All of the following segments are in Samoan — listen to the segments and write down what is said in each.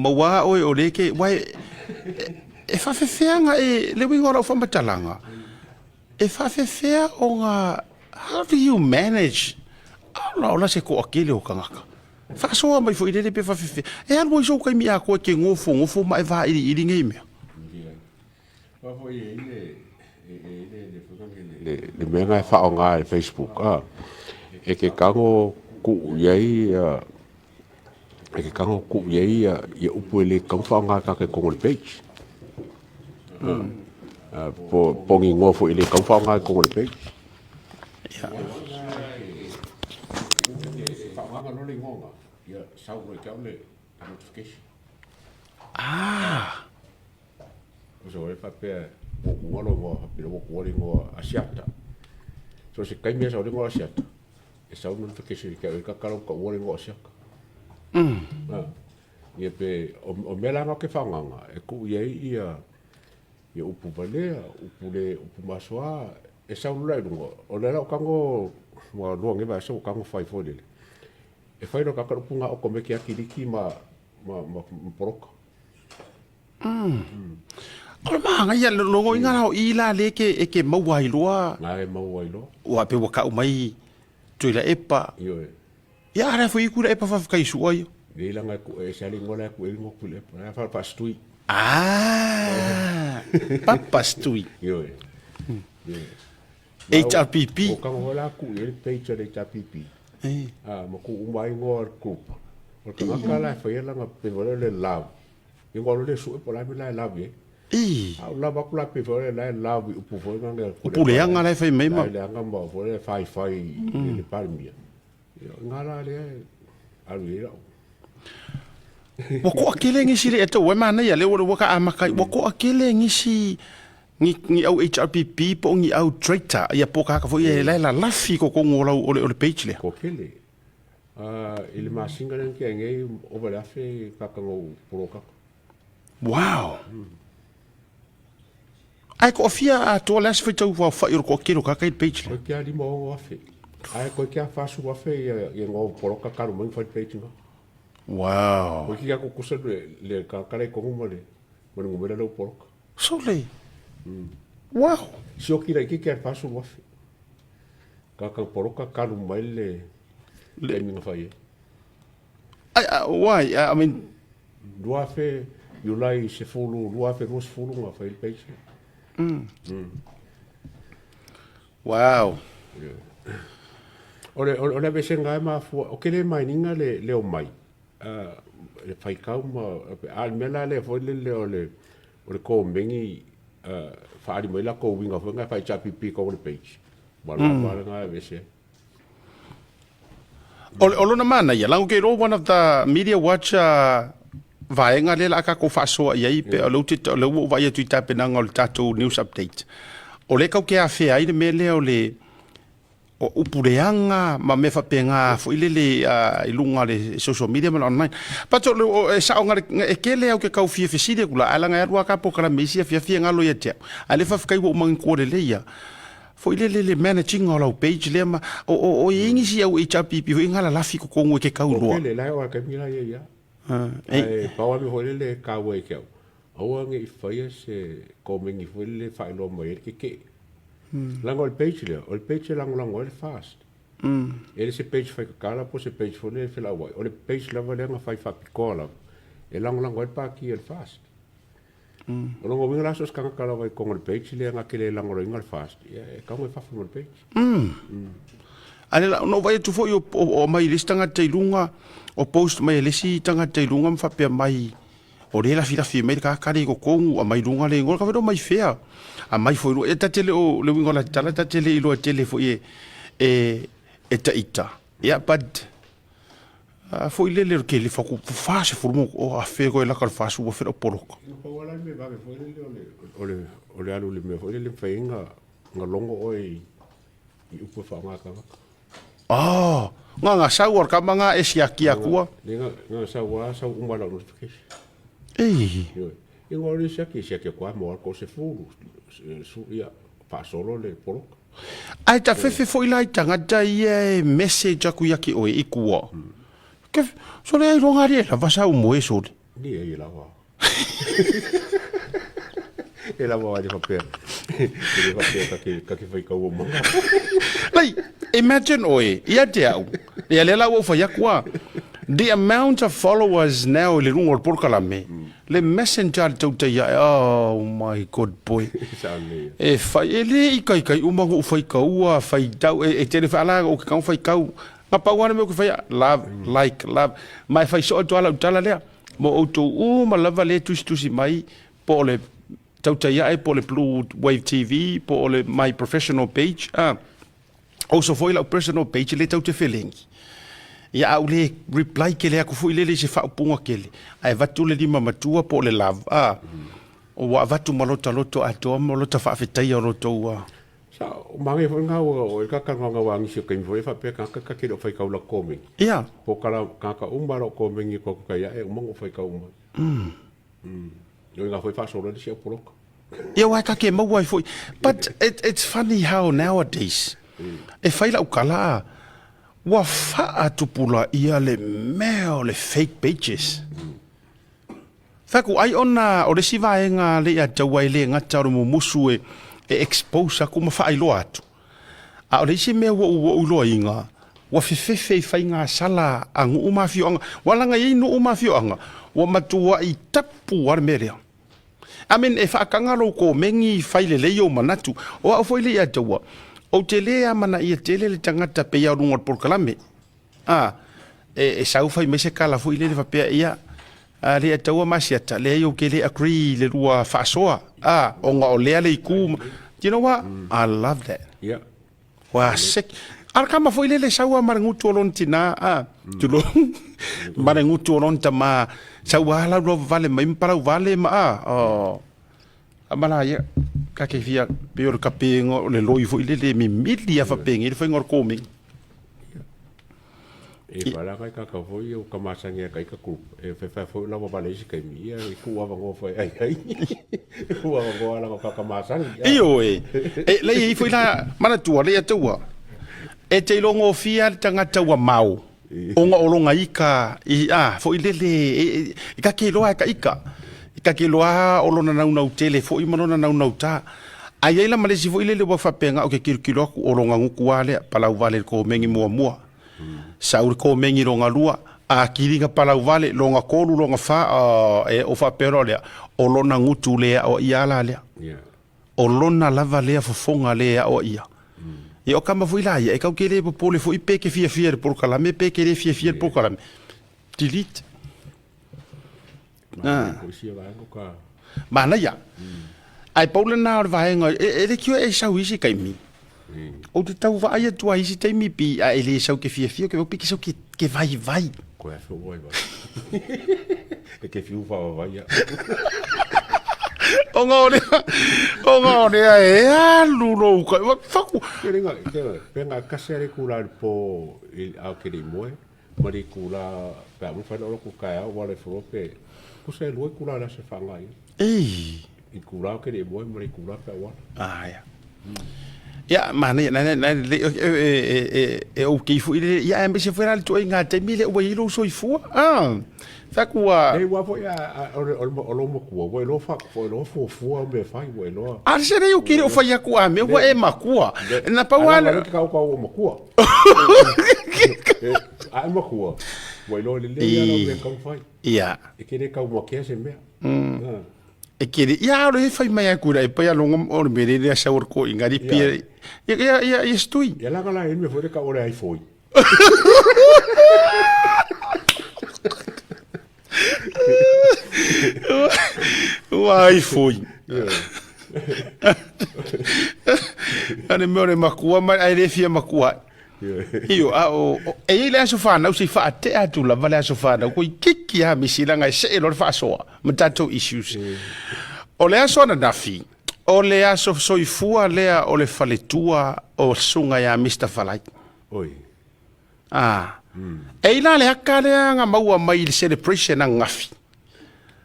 Maua oe o le ke, wai, e whawhewhea nga e, le winga o lau whamatalanga, e whawhewhea o nga, how do you manage, aola ola se koa kele o kangaka. Whaasoa mai fo i lele pe whawhewhea. E alu ai sou kaimi a koe ke ngofo ngofo ma e wā iri iri ngei mea. Aua foi e i le, e i le, le foi le, le mea nga e whaonga e Facebook, a, e ke kango ku iai, a, e ke kango ku iai ia, ia upu e le kau whaonga ka ke kongo le page. A, po, po ngi ngoa foi e le kau whaonga e kongo le page. Ia. Whaonga no le ingoa nga, ia sau roe ke au le notification. Ah! So e faapea ua kuga lo igoa faapea ua kuga le igoa Asiata. So se taimi e sau le igoa Asiata, e sau notification ia te au e tatalo ua taua le igoa Asiata. Ia pe o mea la na ou te faagaga e tuu i ai ia ia upu valea, upu le upu masoa e sau loa i luga. O lea la ua tago ua lua nei vaiaso ua tago fai foi lele. E fai loa e tagata le upu lena okomeke lava kiliki ma ma poloka. O le māngaia, logo i ngā o i la le ke, e ke maua ai loa. Ngā e maua ai loa. Ua pe ua kau mai tui la epa. Ioe. Ia ara fo i kura epa whawhikai sua ia. Nei la ngai ku e se ali ngola ku e ngo ku le epa. Fa fa stui. Ah, papa stui. Ioe. HRPP. O kanga hola ku i le page le HRPP. Eh. Ah, ma ku uma ai ngoa group. O tangata la e whaia langa pe le love. I ngolo le sue po la me la love e. I. A lava aku la pe fo le la love upu fo nga nga. Upu le anga la fai mai ma. Le anga ma fo le fai fai le palmia. Nga la le alu i lau. Ua koa kele ngisi le eto ua mana ia le ua ka amaka ua koa kele ngisi ngi ngi au HRPP po ngi au traitor ia po ka ka fo ia la la lafi ko ko ngola o le o le page le. Ko kele. I le masina lea na tea nei, ova le 1000 kaka na ou polokaka. Wow! Ae toafia atoa le a se faitau aofai o le toatele o tagata i le page lea? Koe kia 56,000. Ae koe kia 40,000 ia ia ngau poloka kalu mai fai page nga. Wow! Koe kia kukusa le le kaka le kongu ma le ma le ngumela le poloka. Sole! Wow! Sioki la ki kia 40,000. Kaka poloka kalu mai le taimi na fai ai. Ai, why? I mean... 2000, Iulai 10, 2020 na fai le page. Wow. Yeah. O le, o le aveesega e mafua, o ke le maininga le, le omai, le faikau ma, a le mea la lea foi lele o le, o le komeni, faaali mai lakou uiga foi na fai HRPP ko le page. Ua lava lena e aveese ai. O, o lona manaia, lago ke iloa one of the media watch vaega lea la a tatou faasoa i ai pe o lea ou te o lea ua ou vaai atu i tapenaga o le tatou news update. O lea kau ke afea ai le mea lea o le o upu leaga ma mea faapena foi lele i luga o le social media ma le online. But o, o, e sao ngale, e kele au ke kau fia fesili aku la, ai langa e alu a ka polokalame isi afiafi e galo ia te au. Ae le faafetai ua uma ngi kua lelei ia. Foi lele le managing o lau page lea ma, o, o, o i nisi au HRPP foi ngala lafi kokongu e ke kau O loa. kele, la e o a kaimi la ia ia. E, Ae pau a mea foi lele e kāua i ke au. Aua ne i faia se komeni foi lele e faailoa mai ai le keke'e. Leaga o le page lea, o le page e lagolago ai le FAST. E le se page faikakala po o se page foi lele e felauai. O le page lava lea na fai faapitoa lava e lagolago ai le pati a le FAST. O lona uiga la so o se tagata lava i totonu o le page lea na te le lagolagoina le FAST, ia e tatau ona i fafo ma le page. A le la, na ou vaai atu foi o, o, o aumai i le isi tagata i luga, o post mai e le isi tagata i luga ma faapea mai, o lea e lafilafi mai le kakali i totonu, aumai luga le igoa, ka fai mai fea, aumai foi luga. E ta te le o, le uiga o la tala, ta te le iloa tele foi e, e, e taita. Ia, but, foi lele o le kele faku, 40 mo, o afe koe laka le 40 afe le o poloka. Na pau lava la le mea vave foi lele o le, o le, o le alu i le mea foi lele e mafai ai ona, ona logo oe i, i upu e faaaoga e tagata. Oh, nga nga sau o le kama nga e siaki akua. Le nga, nga sau a sau uma lau notification. Ei. Ioe. I nga o le siaki, siaki aku a mo alko se fulu, su, ia, faasolo le poloka. Ae ta fefe foi la i tagata ia e message aku ia ki oe i kua. Ke, sole ai longa ri e lava sau moe sole. Ni e lava. E lava ai le faapea. E le faapea ka ke, ka ke faitau o manga. Like, imagine oe, ia te au, ia lea la ua ou fai atu a, the amount of followers now i le luga o le polokalame, le messenger a le tautai ae, oh my good boy. E fai, e le ikaika uma ona ou faitaua, faitau, e tele faala ou ke kau faitau. Na pau lava le mea ou ke faia, love, like, love. Ma e fai soo atu lava lau tala lea, mo outou uma lava lea e tusitusi mai, po o le tautai ae, po o le Blue Wave TV, po o le my professional page, ah, also foi lau personal page le tau te felegi. Ia a ou le reply kele atu foi lele i se faaupuga kele, ae avatu le lima matua po o le love, ah, ua avatu ma lota loto atoa ma lota faafetaia o lotou, ah. Sa o manaia foi lena ua o ka talanoaga aua nisi o taimi foi e faapea tagata ta te le o faitau i lata komeni. Ia. Po o kala tagata uma lava o komeni e kokoka ia e uma ona ou faitau uma. O ina foi faasolo ai le isi au poloka. Ia aua e ta te maua ai foi. But it, it's funny how nowadays e fai lau tala a, ua faatupulaia le mea o le fake pages. Fai atu, ai ona o le isi vaega le ia taua e le gata o le mumusu e, e expose atu ma faailoa atu. A o le isi mea ua ou iloaina, ua fefefe i faigasala a nuu ma afioaga. Ua laga i ai nuu ma afioaga, ua matuai tapu lava le mea lea. I mean, e faataga lou komeni, fai lelei ou manatu. O au foi le ia taua, ou te le amanaia tele le tagata pei lava o luga o le polokalame. A, e, e sau fai mai se kala foi lele faapea, ia, a le taua masiata, leai ou te le agree i le lua faasoa, a, ona o lea le itu, do you know what? I love that. Yeah. Ua sek. A le kama foi lele sau a ma le gutu o lona tina, a, tulou, ma le gutu o lona tama, sau a lau lua vale mai ma palau vale ma, a, oh. A ma la ia, ka ke fia, pe o le kapenga o le loi foi lele mimili a faapenge le faiga o le komeni. E wala kai ka ka foi o ka masangi a kai ka group. E fe fe foi lava vale isi kai mi ia e ku ava ngo foi ai ai. Ku ava ngo ala ka ka masangi. Ioe. E lei i foi la manatua le atua. E te ilogofia le tagata ua mau. Ona o longa ika i a foi lele e, e ka ke loa e ka ika. E ka ke loa o lona naunau tele foi ma lona naunau ta. Ai ai la ma le isi foi lele ua faapea o ke kilokilo aku o longa gutu a lea palau vale le komeni muamua. Sau le komeni longa lua, a kiliga palau vale longa tolu longa fa, e o faapea loa lea, o lona gutu lea o ia la lea. O lona lava lea fofoga lea o ia. Ia o kama foi la ia, e kau ke le popole foi pe ke fiafia i le polokalame pe ke le fiafia i le polokalame. Delete. Ah. Manaia. Ae pau lena o le vaega, e le kio e sau i isi taimi. Ou te tau vaai atu ai isi taimi pi, a e le sau ke fiafia, ke pe ke sau ke, ke vaivai. Koe a whiu vaivai. E ke whiu whaavavai ia. O ngā orea, o ngā orea e alu lou kai. Whaku. Ke ringa, ke, pe ngā kase are kula le po i au ke le moe. Ma le itula pe a mafai ona ku taeao ua le floor pe kusa e lua itula le aso e faaaoga ai. Ei. Itula ou te le i moe ma le itula pe a ua ala. Ah ia. Ia manaia na na le e e okay foi le ia aemaise foi la le ituaiga taimi lea ua i ai lou soifua. Ah. Fai atu ua. Nei ua foi a o o lou matua ua iloa fa ua iloa fuafua mea e fai ua iloa. A se lei ou te le o fai atu a mea ua e matua. Na pau lava. A lea te kaukau ua matua. A e matua, ua iloa lelei lava lau mea e tatau ona fai. Ia. E te le taumatea se mea. E kere, ia alo e fai mai aku la e pai alo o le mere le asa o ko ingari pia. Ia ia ia ia stui. Ia la la e me foi le ka ole ai foi. Ua ai foi. Ane mea o le makua mai ai le fia makua. Io a o e i le aso whanau se whaatea atu lava le aso whanau ko i kiki ha misi langa e see lo le whaasoa ma tatou issues. O le aso ananafi, o le aso soifua lea o le faletua o susuga ia Mister Falai. Oi. Ah. E i la le aka lea na maua mai i le celebration ananafi.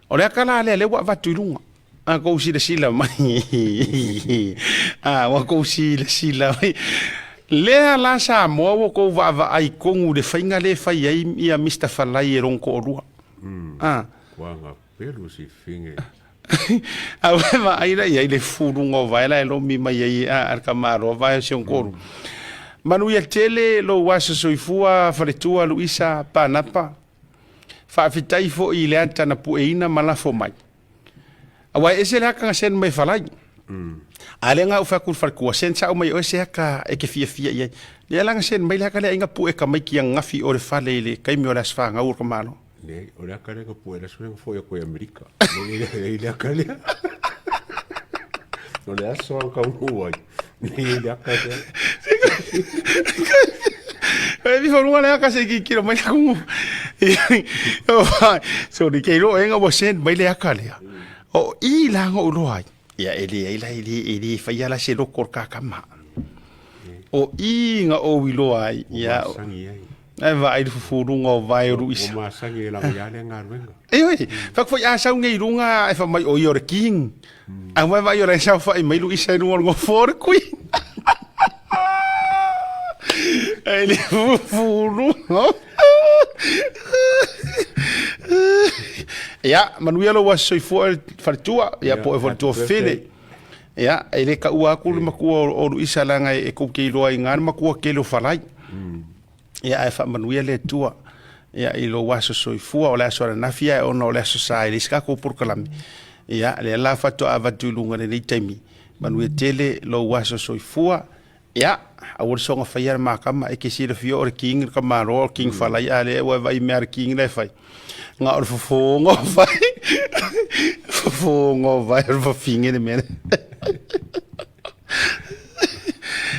O le aka la lea lea ua avatu i luga. A kou silasila mai. A ua kou silasila mai. Lea la Samoa ua kou vaavaai tonu i le faiga lea e fai ai ia Mister Falai e lona toalua. A. Matua gapelu si finge. A ua vaai la i ai le fuluga o vae la e lomi mai ai a le tamaloa vae o Sionkolu. Manuia tele lou aso soifua faletua Luisa Panapa. Faafetai foi i le ata na pueina ma lafo mai. Aua e ese le aka na send mai e falai. A lea na ou fai atu i le faletua, send sao mai e oe se aka e te fiafia i ai. Lea la na send mai le aka lea ai na pue ka mai ki ananafi o le fale i le taimi o le aso fanau o le tamaloa. Leai, o le aka lea na pue i le aso lea na foi atu ai i Amerika. Leai le aka lea. O le aso na taunuu ai. Leai le aka lea. E vi falunga le aka se i kilo mai ku. Sorry, ke ilo enga ua send mai le aka lea. O i la ngo ulo ai. Ia e le ai la e le e le whaia la se loko o kakama. O i nga o ilo ai. Ia Masangi ai. E vaai le fufuluga o vae o Luisa. Ua masagi e laga ia lea galuega. E oi, faku foi a sau nei lunga e fa mai o ia o le king. A mai vai o le sau fai mai Luisa i lunga o le gofo o le queen. E le fufuluga. Ia, manuia lou aso soifua e faletua, ia po o e faletua fele. Ia, e le taua atu le matua o Luisa leaga e tou te iloa ai i ina le matua tele o Falai. Ia, ae faamanuia le Atua ia, i lou aso soifua, o le aso ananafi ae ona o le aso sa e leai se tatou polokalame. Ia, lea la faatoa avatu i luga i lenei taimi. Manuia tele lou aso soifua. Ia, aua le soona faia le makama, e te silafia o le king le tamaloa, o le king falai, a lea ua e vaai i mea a le king la e fai. Na o le fofoga o vai, fofoga o vai o le fafine le mea lea.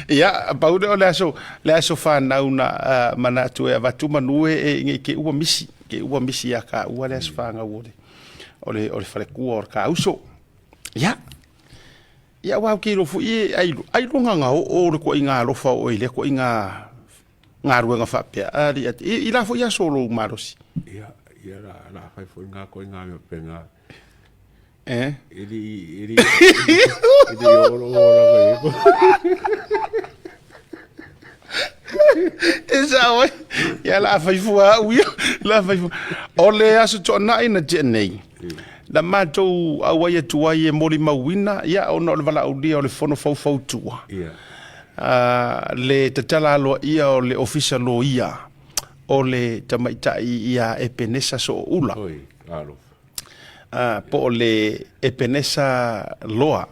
Ia, pau lea o le aso, le aso fanau na uh, manatu e avatu manu e, e nei te ua misi, te ua misi ia ka ua le aso fanau o le, o le, o le falekua o le kauso. Ia, ia aua ou te iloa foi e ai, ailoga na oo le ituaiga alofa o oe i lea ituaiga galuega faapea. A, i, i la foi aso o lou malosi. Ia, ia la, la fai foi ngā koe ngā mea penga. Eh? E li, e li, e li olo o lava e ko. E sao ai. Ia la fai fua au ia. La fai fua. O le aso tuanai na tea nei. Na matou auai atu ai e molimauina, ia, ona o le valaaulia o le Fono Faufautua. Ia. Le tatala aloaia o le Ofisa Loia o le Tamaitai ia Epenesa Sooula. Oi, alofa. Po o le Epenesa Loa,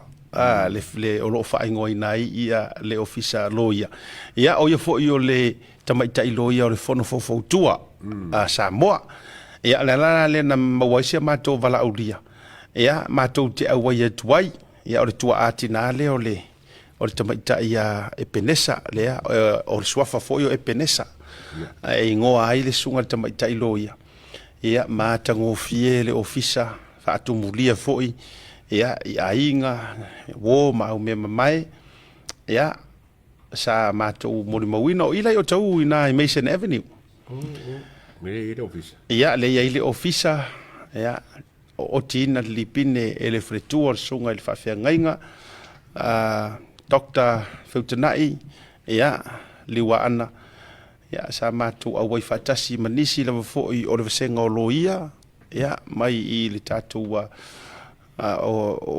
le, le, o lo o faaigoaina ai ia le Ofisa Loia. Ia, o ia foi o le Tamaitai Loia o le Fono Faufautua a Samoa. Ia, o le ala la lea na maua ai si a matou valaaulia, ia, matou te auai atu ai, ia, o le tuaa tina lea o le, o le tamaitai ia Epenesa, lea, o le suafa foi o Epenesa, e igoa ai le susuga i le tamaitai loia. Ia, matagofie le ofisa, faatumulia foi, ia, i aiga, uo ma au mea mamae, ia, sa matou molimauina, o i la i Otahuhu i ina i Mason Avenue. Oh, oh. Lea i ai le ofisa. Ia, lea i ai le ofisa, ia, o otiina le lipine e le faletua o le susuga i le faafeagaiga, Doctor Feutanai, ia, Liuaana, ia, sa matou auai faatasi ma nisi lava foi o le vasega o loia, ia, mai i le tatou o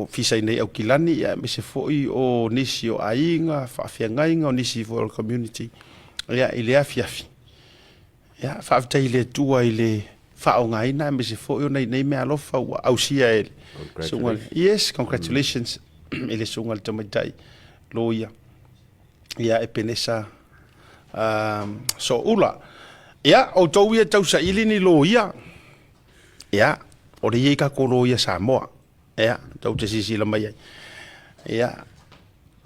Ofisa i nei Aukilani, ia, aemaise foi o nisi o aiga, faafeagaiga, o nisi foi o le community, ia, i le afiafi. Ia, faafetai i le Atua i le faaaogaina aemaise foi o nai nei meaalofa ua ausia e le susuga. Yes, congratulations i le susuga i le tamaitai loia ia Epenesa Sooula. Ia, outou ia tausaili ni loia, ia, o lea e i ai tatou loia Samoa, ia, tou te silasila mai ai. Ia,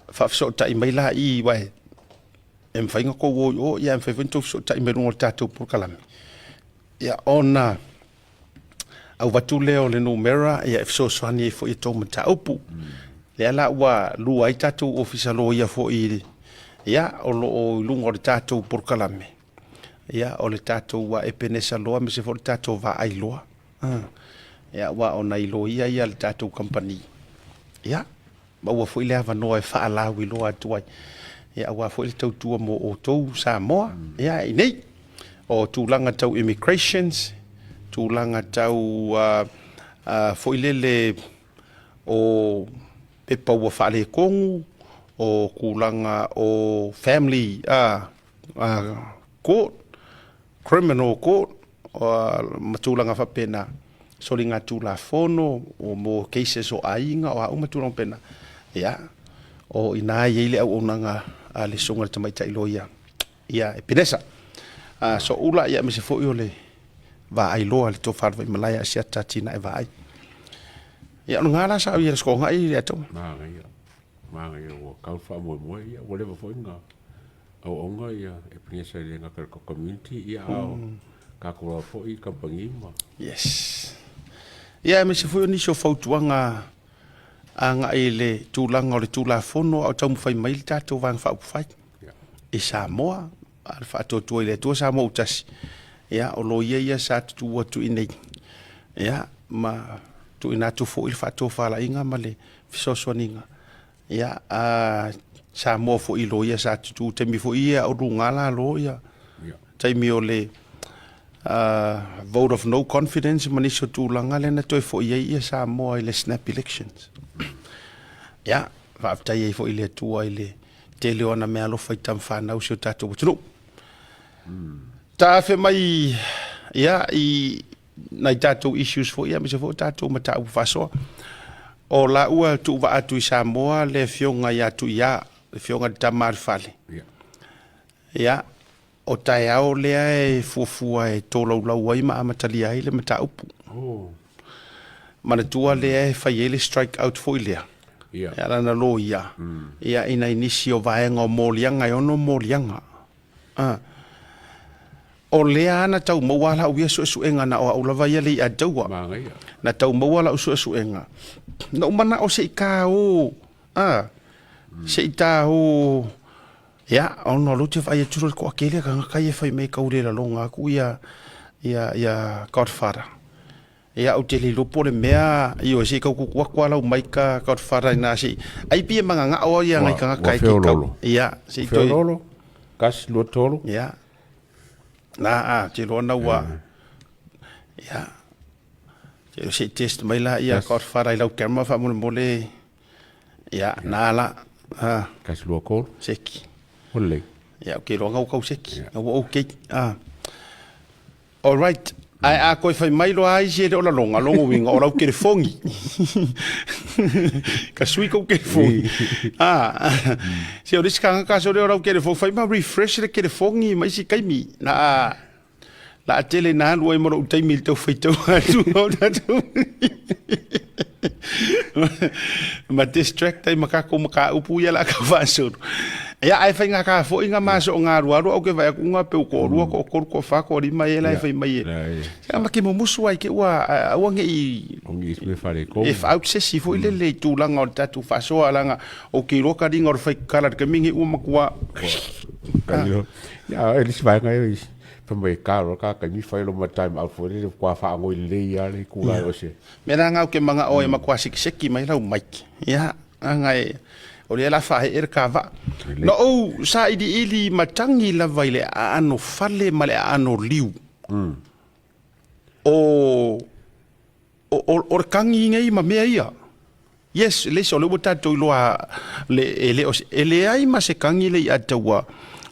faafesootai mai la i, aua e mafai ona tou o i o, ia e mafai foi ona tou fesootai mai luga o le tatou polokalame. Ia, ona avatu lea o le numera ia e fesoasoani ai foi i tou mataupu. Lea la ua lua ai tatou ofisa loia foi ia o lo o i luga o le tatou polokalame. Ia o le tatou Epenesa Loa aemaise foi o le tatou Vaai Loa. Ia aua o nai loia ia a le tatou kamupani. Ia maua foi le avanoa e faalauiloa atu ai, ia aua foi le tautua mo outou Samoa, ia i nei. O tulaga tau immigrations, tulaga tau foi lele o pepa ua faaletonu, o tulaga o family court, criminal court ma tulaga faapena, soligatulafono mo cases o aiga, o a uma tulaga faapena. Ia, o i ina e i ai le auaunaga a le Susuga i le Tamaitai Loia ia Epenesa Sooula, ia aemaise foi o le vaai loa le tofa Vaimalae Asiata Atinae Vaai. Ia o lena la sa au i le Toonai i le atoa. Manaia, manaia ua tau le faamoemoe, ia ua leva foi ona auauna ia Epenesa e le gata i le community, ia a o tatou lava foi kamupani ma. Yes. Ia aemaise foi o nisi o fautuaga agai i le tulaga o le Tulafono a o taumafai mai le tatou Vaega Faaupufai i Samoa, a le Faatuatua i le Atua Samoa ua tasi, ia o loia ia sa tutu atu i inei, ia ma tuuina atu foi le faatofalaiga ma le fesoasoaniga, ia a Samoa foi i loia sa tutu i taimi foi ia o luga lalo ia taimi o le vote of no confidence ma nisi o tulaga lea na toe foi ai ia Samoa i le snap elections. Ia, faafetai ai foi i le Atua i le tele o ana meaalofa i tama fanau si o tatou atunuu. Taafe mai ia i nai tatou issues foi aemaise foi o tatou mataupu faasoa. O laua tuuvaa atu i Samoa le afioga ia Tuia, le afioga i le tama a le fale. Ia, o taeao lea e fuafua e tolaulau ai ma amatalia ai le mataupu. Manatua lea e fai ai le strike out foi lea. Ia. E ala na loia. Ia, i nai nisi o vaega o moliaga e ono moliaga. O lea na tau maua lau ia suesuega na o au lava ia le ia taua. Manaia. Na tau maua lau suesuega. Na ou manao se i ta o, se i ta o, ia, ona o lea ou te vaai atu loa i le toatele o tagata ia e fai mai e tau le lagona atu ia, ia, ia Godfather. Ia, ou te le iloa po o le mea, ioe, se i tau tuutuu atu lava lau mic Godfather i ina se i, ai pei e mananao ia nai tagata e te tau, ia, se i toe. Feololo, tasi, lua, tolu. Ia, na, a, ou te iloa na ua, ia, se i test mai la ia Godfather i lau camera faamolemole. Ia, na la. Ha. Tasi lua tolu. Seki. Ua lelei. Ia, ou te iloa na ua tau seki. Na ua okay. Ah. All right. Ae a toe fai mai loa ai isi e le o lalonga, longa uiga o lau telefoni. Ka sui kou telefoni. Ah. Se o le isi tagata se o le o lau telefoni, fai ma refresh le telefoni ma isi taimi. Na a La a tele na alu ai ma lou taimi i le tau faitau atu o tatou. Ma distract ai ma kākou mataupu ia la ka faasolo. Ia, ae faiga ka foi ngā maso o ngā alualu au ke vai aku ngā peu ko rua, ko kolu, ko whā, ko rima e la e whai mai e. Ia, ma ke mumusu ai ke ua, ua nge i... O nge i me whare kou. E whaau sesi foi le le tūlanga o le tātou whaasoa alanga o ke iloa ka ringa o le whai kala te kami nge ua makua. Ia, e lisi vaenga e fai mai ka ro ka kaimi fai lo ma time out foi le kua whaangoi lelei a le kula o se. Me rā ngau ke manga o e makua sekiseki mai lau mic. Ia, anga e o le la whahe e ka va. No ou sa ili ili matangi lava i le aano fale ma le aano liu. O o le kagi nei ma mea ia. Yes, le isi o lea ua tatou iloa le, e le o se, e leai ma se kagi le i'a taua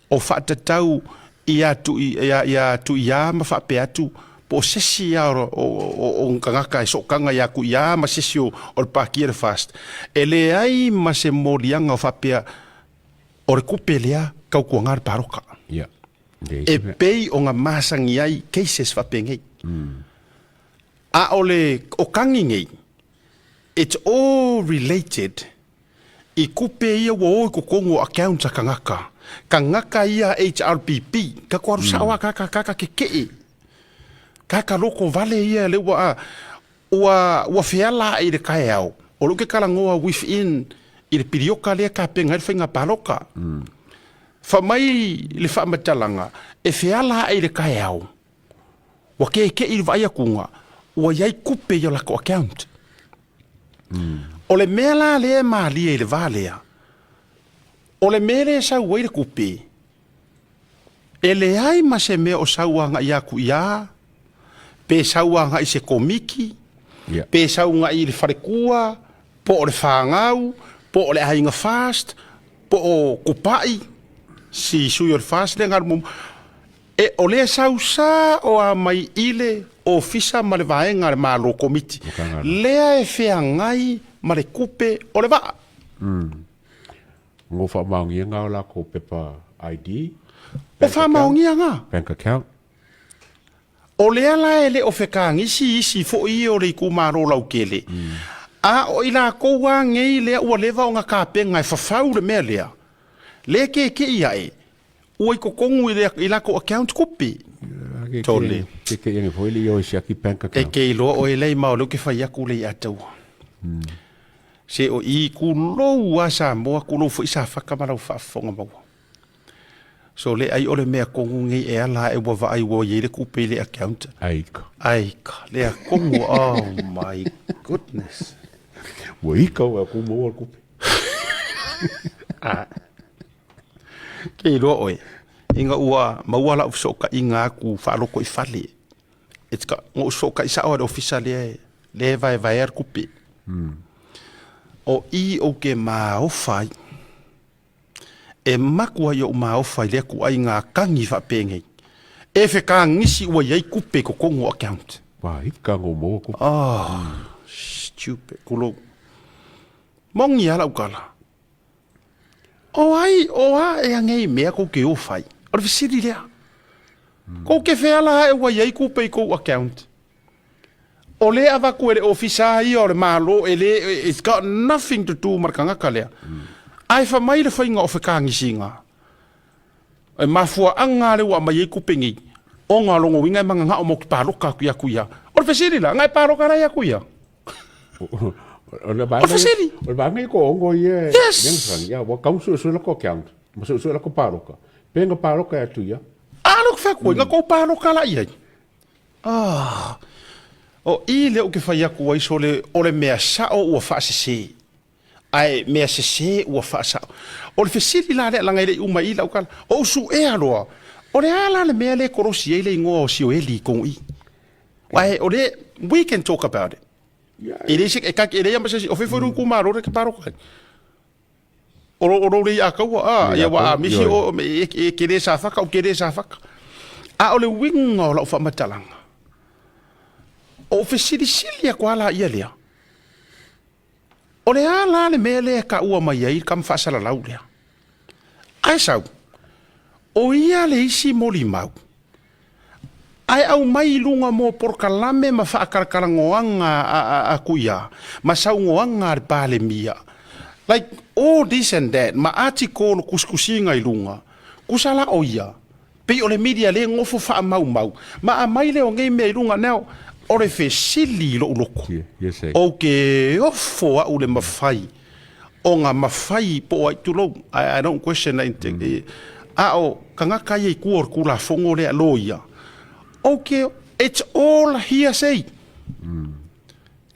o faatatau ia tui, ia, ia Tuiā ma faapea atu po o se isi ia o, o, o, o tagata e sootaga ia Tuiā ma se isi o, o le Pāti a le FAST. E leai ma se moliaga o faapea o le tupe lea tautuaga le palota. Ia. E pei o ga masani ai cases faapenei. A o le o kagi nei, it's all related i kupe ia ua o i totonu o accounts a tagata. Tagata ia HRPP, ka ko alu sao a kaka kaka keke'e. Kaka loko vale ia le ua ua ua feala ae i le taeao, o lea ou te talanoa within i le pilioka lea tapena ai le faiga paloka. Fai mai le faamatalaga, e feala ae i le taeao, Ua kekeʻi le vaai atuga, ua i ai tupe i o latou account. O le mea la lea e malie i le va lea, o le mea lea e sau ai le tupe, e leai ma se mea o sau agai atu i a, Pe sau agai i se komiti, pe sau agai i le falekua, po o le fanau, po o le aiga FAST, po o Kupai, si sui o le FAST lea galu muamua. E o lea sau sa o a mai i le ofisa ma le vaega a le Malo komiti lea e feagai ma le kupe o le vaa. Mo faamaonia nga o lakou pepa ID. O faamaonia nga. Bank account. O lea la e le o fekagisi isi foi ia o le itumalo lautele, a o i latou lava nei lea ua leva ona tapena e fafau le mea lea, lea e keke'i ae, ua i totonu i latou account tupe. Tole. Keke'i ane foi le i o e siaki bank account. E te iloa oe lea ma o lea ou te fai atu le ia taua. Se o i tulou lava Samoa, tulou foi Safata ma lau faafofoga maua. So le ai o le mea tonu nei e ala ae ua vaai ua i ai le tupe i le account. Aika. Aika, lea tonu, oh my goodness. Ua ika ua ku maua le tupe. Ah. Ke iloa oe, ina ua maua lau fesootaiga atu faaloto i fale. It's got, na ou fesootai sao i le ofisa lea e, lea e vaevaea le tupe. O i ou te maofa ai. E maku ai ou maofa i lea tuaiga tagi faapenei. E fekagisi ua i ai tupe i totonu o account. Ua ika no maua tupe. Oh, stupid. Kulou. Moni lava lau tala. O ai, o a ea nei mea kou te o fai? O le fesili lea. Kou te feala ae ua i ai tupe i kou account. O lea e avatu e le ofisa ia o le Malo e le, it's got nothing to do ma le tagata lea. Ae fai mai le faiga o fekagisiga, e mafuaaga lea ua aumai ai tupe nei, ona o lona uiga e mananao matou te paloka atu ia Tuia. O le fesili la, na e paloka la ia Tuia? O le fesili. O le vaega ia ko ongo ia. Yes. Ia, ua kau suesue lako account, ma suesue lako paloka. Pe nga paloka ia Tuia. A lea ou te fai atu ai, na kou paloka la i ai. Ah, o i lea ou te fai atu ai sole o le mea sao ua faasese, ae mea sese ua faasao. O le fesili la lea leaga e le i uma i i lau tala, o ou suea loa, o le a la le mea lea e kolosi ai le igoa o Sioeli i tonu i? Ae o le, we can talk about it. E leai se, e ta, e leai lava ma se isi, o fea foi lou itumalo lea e te palota ai? O lou le Iakaua, a, ia ua a misi o, e te le Safata, ou te le Safata. A o le uiga o lau faamatalaga, o fesilisili atu lava laia lea, o le a la le mea lea e taua mai ai le tama faasalalau lea? Ae sau, o ia le isi molimau Ae aumai i luga mo polokalame ma faakalakalanoaga a Tuia ma saunoaga a le Palemia like all this and that ma article tusitusiga i luga tusa la o ia pei o le media lea e nofo faamaumau ma aumai lea o nei mea i luga now o le fesili i lou loto ou te ofo au le mafai ona mafai po o ai tulou I don't question a o tagata ia i tua o le Tulafono lea loia okay it's all hearsay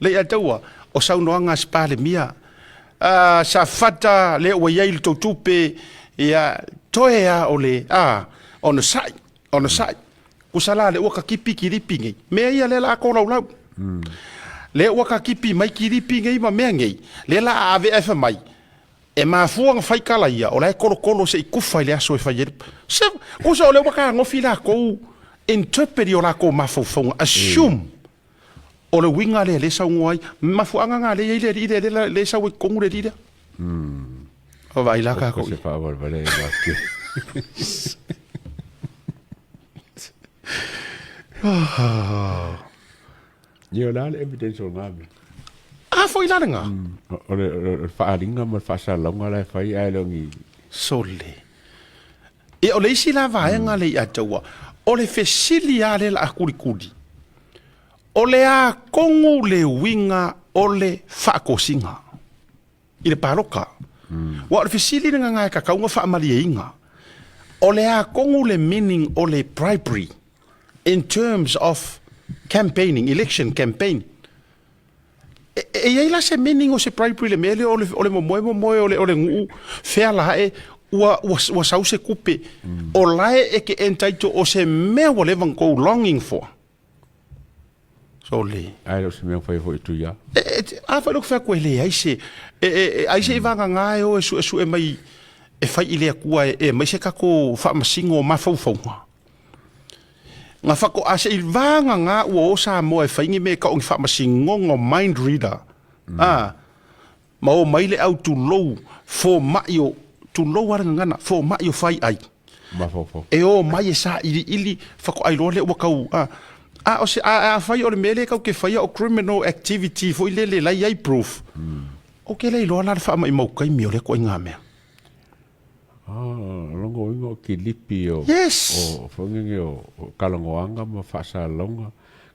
le ia taua o saunoaga a se Palemia sa fata lea ua i ai le tou tupe ia toe a o le a onosai onosai kusa la lea ua katipi kilipi nei mea ia lea la a tolaulau lea ua katipi mai kilipi nei ma mea nei lea la a ave ae fai mai e mafua ona fai tala ia o la e kolokolo se i kufa i le aso e fai ai se kusa o lea ua kanofi lakou interpret i o lakou mafaufauga assume o le uiga lea lea e saunoa ai mafuaaga na lea e i ai le alii lea lea e sau ai i totonu le alii lea o vaai la tatou Se faavalevale e mate. Ia, o le a le evidence o lena mea? A foi la lena. O le faaaliga ma le faasalalauga la e fai ae le o ni... Sole. Ia, o le isi la vaega lea ia te au, o le fesili lava lea o le a kulikuli, o le a tonu le uiga o le faatosina i le paloka? Aua o le fesili lena e tatau ona faamalieina, o le a tonu le meaning o le bribery in terms of campaigning, election campaign? E i ai la se meaning o se bribery i le mea lea o le momoe momoe o le nuu feala ae ua sau se tupe o la e te entitle o se mea ua leva ona tou longing for. Sole. Ae le o se mea ua faia foi e Tuia. E, e, a fai lou fai atu e leai se, e, e, e, ai se i vagagā e o e suesue mai e fai i le Atua e, e aumai se tatou faamasino o mafaufauga. Na faatoa se i vagagā ua o Samoa e fai ni mea e tau o ni faamasinoga o mind reader. A, ma o mai le au tulou fomai o, tulou lava le gagana, fomai o faiai. Mafaufau. E o mai e sailiili, faatoa iloa lea ua tau, a, a o se, a, afai o le mea lea tatou te faia o criminal activity foi lele la e i ai proof, ou te le iloa la le faamaumau taimi o lea ituaiga mea. Ah, lona uiga o kilipi o, Yes! o foi ngenge o, o kalagoaga ma faasalalauga.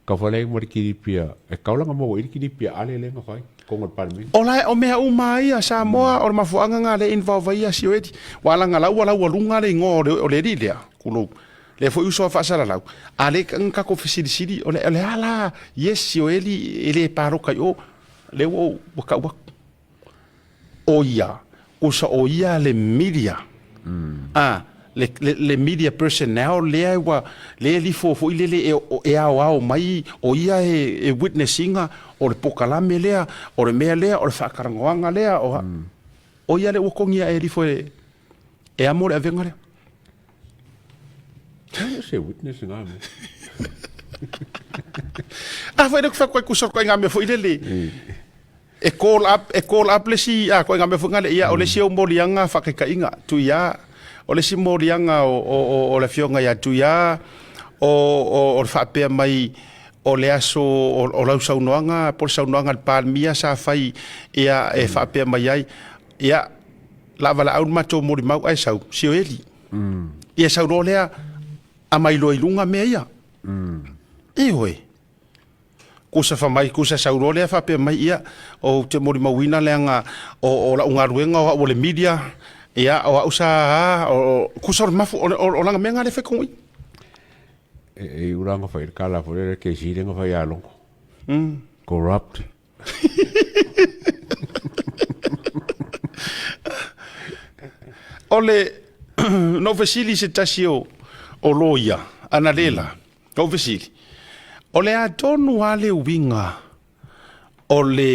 Kau fale ai ma le kilipi a, e kau langa maua i le kilipi a Ale lea na fai, totonu o le Palemene. O la e, o mea uma lava ia Samoa, o le mafuaaga lena lea e involve ai ia Sioeli. Ua laga la ua laualuga le igoa o le, o le alii lea, tulou, lea foi uso a faasalalau, a lea na tatou fesilisili, o le, o le a la, yes Sioeli e le palota i o, lea ua ou, ua tau atu. O ia, usa o ia le media, a, le, le, le media personnel lea ua, lea e lifo foi lele e, e aoao mai, o ia e, e witness ina o le pokalame lea, o le mea lea, o le faatalanoaga lea, o, o ia lea ua togia e lifo e, e amo le avega lea. E le o se witness ngā mea. A foi lea ku fai ku soro ngā mea foi lele. E call up, e call up le isi, a, koe ngā mea foi ngale, ia, o le isi au moliaga faakaitaiga, Tuia, o le isi moliaga o, o, o, o le afioga ia Tuia, o, o, o le faapea mai, o le aso o, o lau saunoaga, po o le saunoaga a le Palemia sa fai, ia, e faapea mai ai, ia, la valaau le matou molimau ae sau, Sioeli. Ia sau loa lea, amai loa i luga mea ia. Ioe. Kusa fa mai, kusa sau loa lea faapea mai, ia, ou te molimauina leaga o, o lau galuega o au o le media, ia, o au sa, a, o, kusa o le mafu, o, o, o lana mea lena lea e fai tonu i. E, e iu la na fai le kala foi lea le kesi lea na fai ia Logo. Corrupt. O le, na ou fesili i se tasi o, o loia, analela, na ou fesili, o le a tonu lava le uiga o le,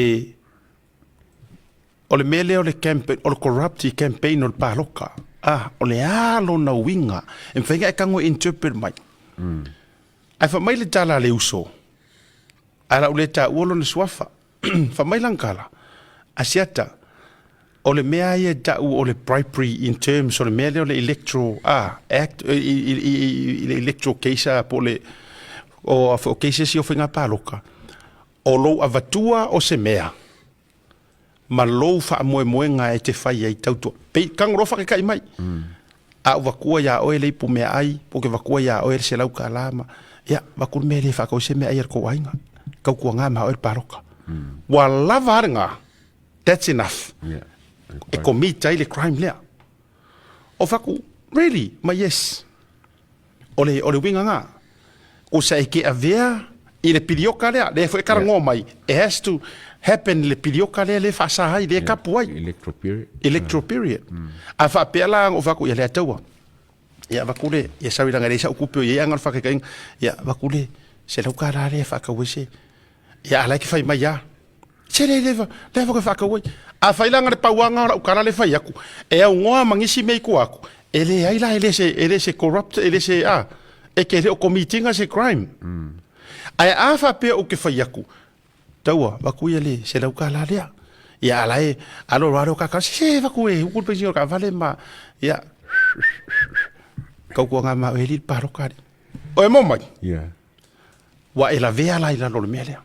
o le mea lea o le campaign, o le corrupt i campaign o le paloka, a, o le a lona uiga, e mafai ona e tago e interpret mai. Ae fai mai le tala a le uso, ae o le a ou le taua lona suafa. Fai mai lana tala, Asiata, o le mea ia e tau o le bribery in terms o le mea lea o le electoral ah, act, i, i, i, i le electoral case ah, po o le o, o cases ia o faiga paloka, o lou avatua o se mea ma lou faamoemoega e te fai ai tautua. Pei, tago loa faakaikai mai. A ou vatua iā oe le ipu meaai, po ke vatua iā oe le $100 ma, ia, vaku le mea e le faatau ai se meaai a le tou aiga. Tautuaga ma oe le paloka. Ua lava a lena, that's enough. Yeah. E commit ai le crime lea. O faku, really? Ma yes. O le, o le uiga lena. Kusa e ke avea i le pilioka lea, lea foi e talanoa mai, it has to happen i le pilioka lea lea e faasa ai, lea e kapu ai. Electoral period. Electoral period. A faapea la, o faku, ia le ataua. Ia vaku le, ia sorry langa e leai sa'u tupe o i ai aga o le faakaitaiga, ia vaku le $100 lea e faatau ai se, ia a la e te fai mai lava. Se le le lea foi e faatau ai. Afai la na le pauaga o lau tala le fai atu, e aunoa ma nisi mea i tua atu, e leai la, e le se, e le se corrupt, e le se, a, e te le o commit ina se crime. Ae a faapea ou te fai atu, taua, avatu ia le $100 lea. Ia a la e alo loa lea o kaka, se se avatu e uku le penisini o le taavale ma, ia, tautuana ma oe e alii le paloka alii. Oe mo mai? Yeah. Ua e lavea la i lalo o le mea lea.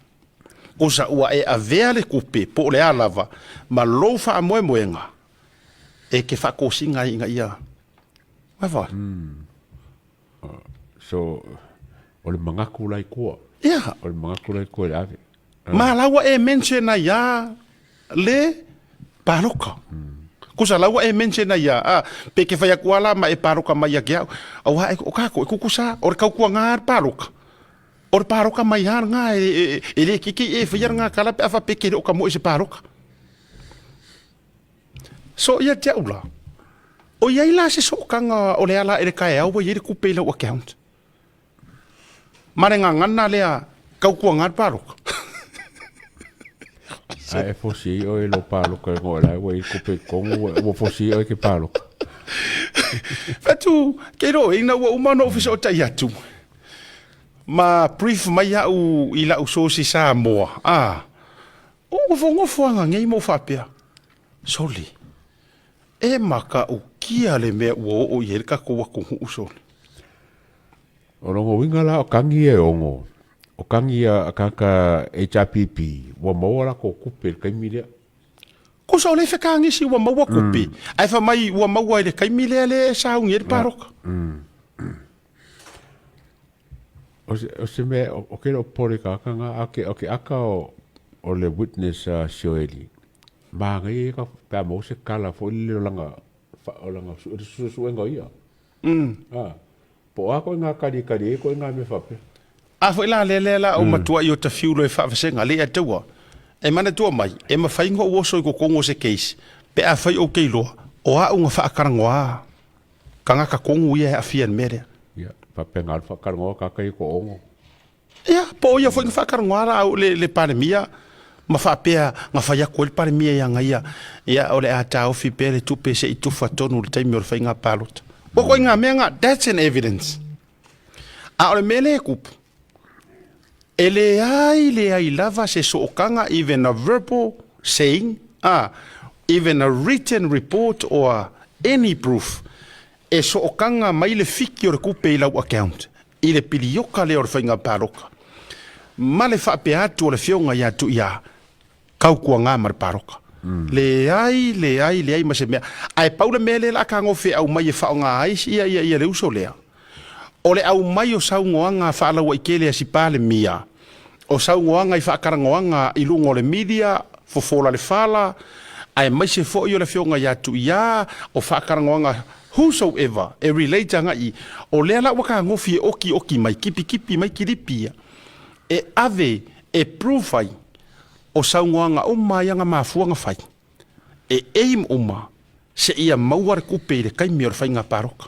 Osa ua e avea le kupe po o le a lava ma lou faamoemoega e ke faatosina ai ina ia Ava. So, o le manatu la i tua. Yeah. O le manatu la i tua i le ave. Ma la ua e mention ai a le paloka. Kusa la ua e mention ai a, a pe ke whai aku ala ma e paloka mai a ke au. Aua e, o kako, e kukusa, o le kaukua ngā le paloka. O le paloka mai a ngā e, e, e, e le kiki e whai ngā kala pe awha pe ke o ka mo i se paloka. So ia te au la, o iai la se sookanga o le ala e le kaeau ua iai le kupe i lau account. Ma le gagana lea Kaukuaga le paloka. Ae e fosi ai oe i lou paloka i goa la ua i le kupe i totonu ua fosi ai oe e te paloka. Fatu, ke iloa ina ua uma ona ou fesootai atu ma brief mai au i lau source i Samoa, a, ua nofonofo lava nei ma ou faapea, sole, e matautia le mea ua oo i ai le tatou atunuu sole. O lona uiga la o tagi ia e ono, o tagi a tagata HRPP ua maua latou tupe i le taimi lea. Kosa o le fekagisi ua maua tupe, ae fai mai ua maua i le taimi lea lea e sauni ai le paloka. O se mea, o ke le o popole i tagata na, a o ke aka o le witness a Sioeli, manaia ia pe a maua se tala foi lele o lana, o lana suesuega o ia. Po o a koe ngā kari e kari ai koe ngā mea faapea. A foi la lea lea la o matuai o ta fiulo e faavasega le ataua. E manatua mai, e mafai ona ou oso i totonu o se case pe afai ou te iloa o a'u na faatalanoa tagata tonu ia e aafia i le mea lea. Ia, faapena le faatalanoa tagata ia toaono. Ia, po o ia foi na faatalanoa la au le, le Palemia ma faapea na fai atu ai le Palemia ia ia, ia o le a taofi pea le tupe se i tufa tonu i le taimi o le faiga palota. Ua koe ngā mea ngā, that's an evidence. A o le mea lea e kupu, e leai leai lava se sootaga, even a verbal saying, even a written report or any proof, e sootaga mai le fiki o le tupe i lau account i le pilioka lea o le faiga paloka ma le faapea atu o le Afioga ia Tuiā, Kaukuaga ma le paloka. Leai, leai, leai ma se mea. Ae pau le mea lea la tagofe aumai e faaaoga ai ia, ia, ia le uso lea, o le aumai o saunoaga faalauaitele a si Palemia, o saunoaga i faatalanoaga i luga o le media, fofola le fala, aemaise foi o le Afioga ia Tuiā, o faatalanoaga whosoever e relate agai i, o lea la ua tagofi e okioki mai, kipikipi mai kilipi ia, e ave e proof ai o saunoaga uma ia na mafua na fai, e aim uma seia maua le tupe i le taimi o le faiga palota.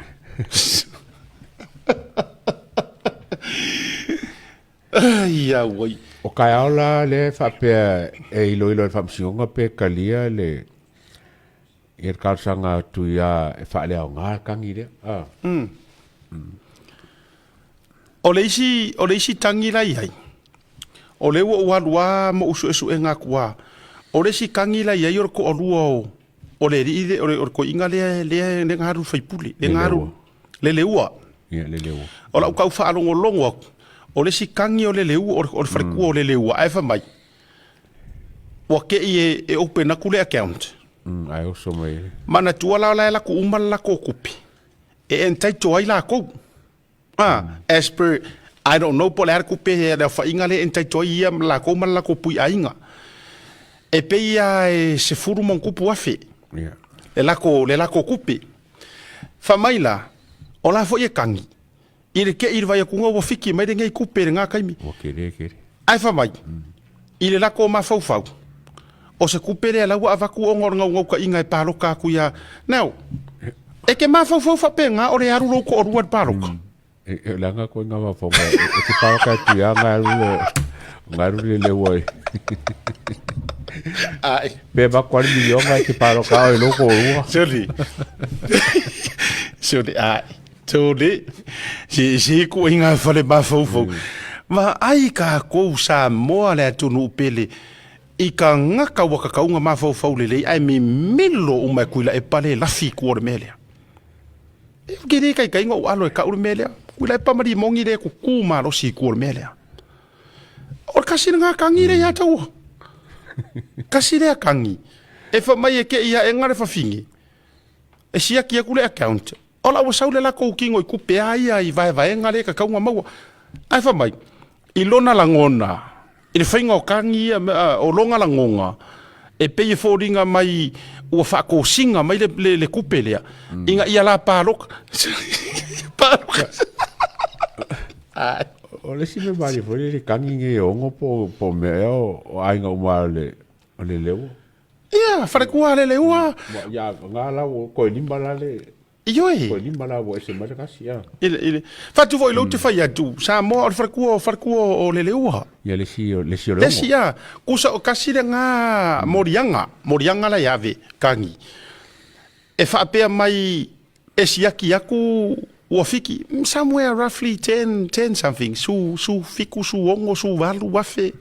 Ai auai. O taeao la lea e faapea e iloilo e le Faamasinoga pe talia le ia le talosaga atu ia e faaleaoga le tagi lea. Ah. O le isi, o le isi tagi la i ai, o lea ua ou alu lava ma ou suesuega atu lava, o le isi tagi la i ai o le toalua o, o le alii lea, o le, o le toeaina lea, lea, lea na alu i le faipule, lea na alu, Leleua. Ia, Leleua. O lau tau faalogologo atu, o le isi tagi o Leleua, o le, o le faletua o Leleua, ae fai mai, ua te i e, e open atu le account. Ae oso mai ai. Manatua la o la e alu atu uma le latou tupe e entitle ai latou. As per, I don't know po o le a le tupe le aofaiga lea e entitle ai ia latou ma le latou puiaiga. E pei lava e sefulu ma ona tupu afe le latou, le latou tupe. Fai mai la, o la foi e tagi i le te i le vaai atu ua fiki mai lenei tupe i lena taimi. Ua tele tele. Ae fai mai, i le latou mafaufau, o se tupe lea la ua avatu ona o le naunautaiga e palota atu ia. Now, e te mafaufau faapena o le alu lou toalua i le palota. E leaga koe ngā mafaufauga e te palota atu ia ngā alu le, ngā alu le leua i. Ai. Pe avatu lava le miliona e te palota au e lou toalua. Soli. Soli, ai. Soli. Si, si ituaiga fale mafaufau. Vaai kākou Samoa le atunuu pele i tagata ua tatau ona mafaufau lelei ae mimilo uma e Tuilaepa le lafi i tua o le mea lea. E ou te le taitai ona ou alo e tau le mea lea. Tuilaepa ma Limoni le tutu malosi i tua o le mea lea. O le kasi lena tagi lea ia te au. Kasi lea tagi. E fai mai e te i aega le fafine. E siaki atu le account. O la ua sau le latou tino i tupe a ia i vaevaega lea e tatau ona maua. Ae fai mai, i lona lagona, i le faiga o tagi ia, o lona lagona, e pei e foliga mai ua faatosina mai le tupe lea, ina ia la palota. Palota. O le isi mea malie foi lele tagi nei e ono po o mea ea o aiga uma o le leua. Ia, faletua a le leua. Ia, nga la ua toe lima la le. Ioe. Po lima la ua ese mai le kasi a. Ile ile. Fatu foi lou te fai atu. Samoa o le faletua o faletua o Leleua. Ia le si le si o le isi a kusa o kasi le ngā morianga, morianga la ave kangi. E faapea mai e siaki aku ua fiki somewhere roughly 10 10 something su su fiku su ongo su valu afe.